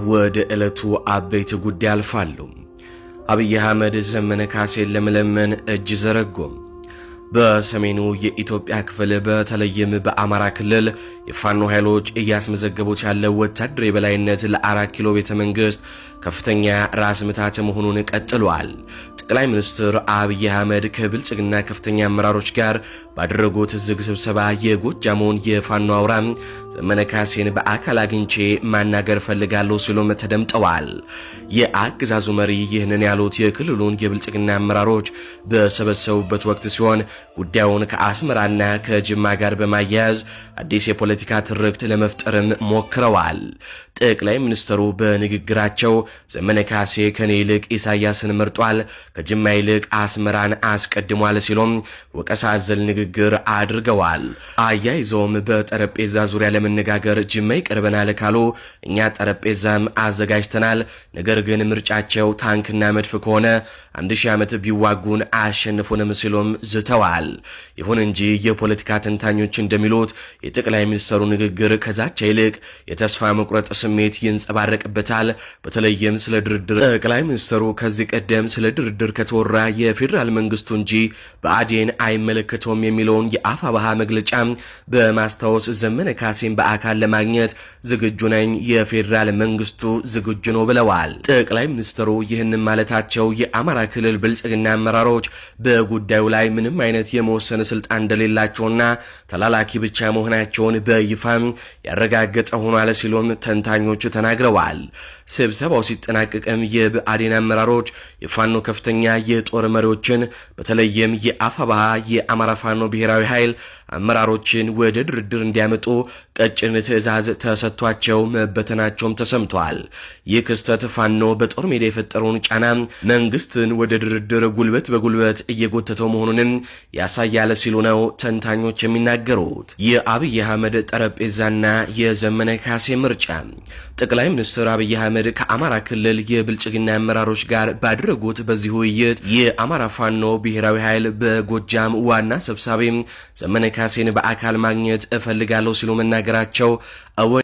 ወደ ዕለቱ አበይት ጉዳይ አልፋሉ። አብይ አህመድ ዘመነ ካሴን ለመለመን እጅ ዘረጉም። በሰሜኑ የኢትዮጵያ ክፍል በተለይም በአማራ ክልል የፋኖ ኃይሎች እያስመዘገቡት ያለው ወታደራዊ የበላይነት ለአራት ኪሎ ቤተ መንግስት ከፍተኛ ራስ ምታት መሆኑን ቀጥሏል። ጠቅላይ ሚኒስትር አብይ አህመድ ከብልጽግና ከፍተኛ አመራሮች ጋር ባደረጉት ዝግ ስብሰባ የጎጃሙን የፋኖ አውራ ዘመነ ካሴን በአካል አግኝቼ ማናገር ፈልጋለሁ ሲሉም ተደምጠዋል። የአገዛዙ መሪ ይህንን ያሉት የክልሉን የብልጽግና አመራሮች በሰበሰቡበት ወቅት ሲሆን ጉዳዩን ከአስመራና ከጅማ ጋር በማያያዝ አዲስ የፖለቲካ ትርክት ለመፍጠርም ሞክረዋል። ጠቅላይ ሚኒስትሩ በንግግራቸው ዘመነ ካሴ ከኔ ይልቅ ኢሳያስን መርጧል፣ ከጅማ ይልቅ አስመራን አስቀድሟል ሲሉም ወቀሳ አዘል ንግግር አድርገዋል። አያይዘውም በጠረጴዛ ዙሪያ ለመነጋገር ጅማ ይቀርበናል ካሉ እኛ ጠረጴዛም አዘጋጅተናል፣ ነገር ግን ምርጫቸው ታንክና መድፍ ከሆነ 1000 ዓመት ቢዋጉን አያሸንፉንም ሲሉም ዝተዋል። ይሁን እንጂ የፖለቲካ ተንታኞች እንደሚሉት የጠቅላይ ሚኒስትሩ ንግግር ከዛቻ ይልቅ የተስፋ መቁረጥ ስሜት ይንጸባረቅበታል። በተለይም ስለ ድርድር ጠቅላይ ሚኒስትሩ ከዚህ ቀደም ስለ ድርድር ከተወራ የፌዴራል መንግስቱ እንጂ ብአዴን አይመለከተውም የሚለውን የአፋብኃ መግለጫ በማስታወስ ዘመነ ካሴን በአካል ለማግኘት ዝግጁ ነኝ፣ የፌዴራል መንግስቱ ዝግጁ ነው ብለዋል። ጠቅላይ ሚኒስትሩ ይህንን ማለታቸው የአማራ ክልል ብልጽግና አመራሮች በጉዳዩ ላይ ምንም አይነት የመወሰን ስልጣን እንደሌላቸውና ተላላኪ ብቻ መሆናቸውን በይፋ ያረጋገጠ ሆኗል ሲሉም ተንታኞቹ ተናግረዋል። ስብሰባው ሲጠናቀቅም የብአዴን አመራሮች የፋኖ ከፍተኛ የጦር መሪዎችን በተለይም የአፋብኃ የአማራ ፋኖ ብሔራዊ ኃይል አመራሮችን ወደ ድርድር እንዲያመጡ ቀጭን ትዕዛዝ ተሰጥቷቸው መበተናቸውም ተሰምቷል። ይህ ክስተት ፋኖ በጦር ሜዳ የፈጠረውን ጫና መንግስትን ወደ ድርድር ጉልበት በጉልበት እየጎተተው መሆኑንም ያሳያል ሲሉ ነው ተንታኞች የሚናገሩት። የአብይ አህመድ ጠረጴዛና የዘመነ ካሴ ምርጫ። ጠቅላይ ሚኒስትር አብይ አህመድ ከአማራ ክልል የብልጽግና አመራሮች ጋር ባደረጉት በዚህ ውይይት የአማራ ፋኖ ብሔራዊ ኃይል በጎጃም ዋና ሰብሳቢ ዘመነ ካሴን በአካል ማግኘት እፈልጋለሁ ሲሉ መናገራቸው እውን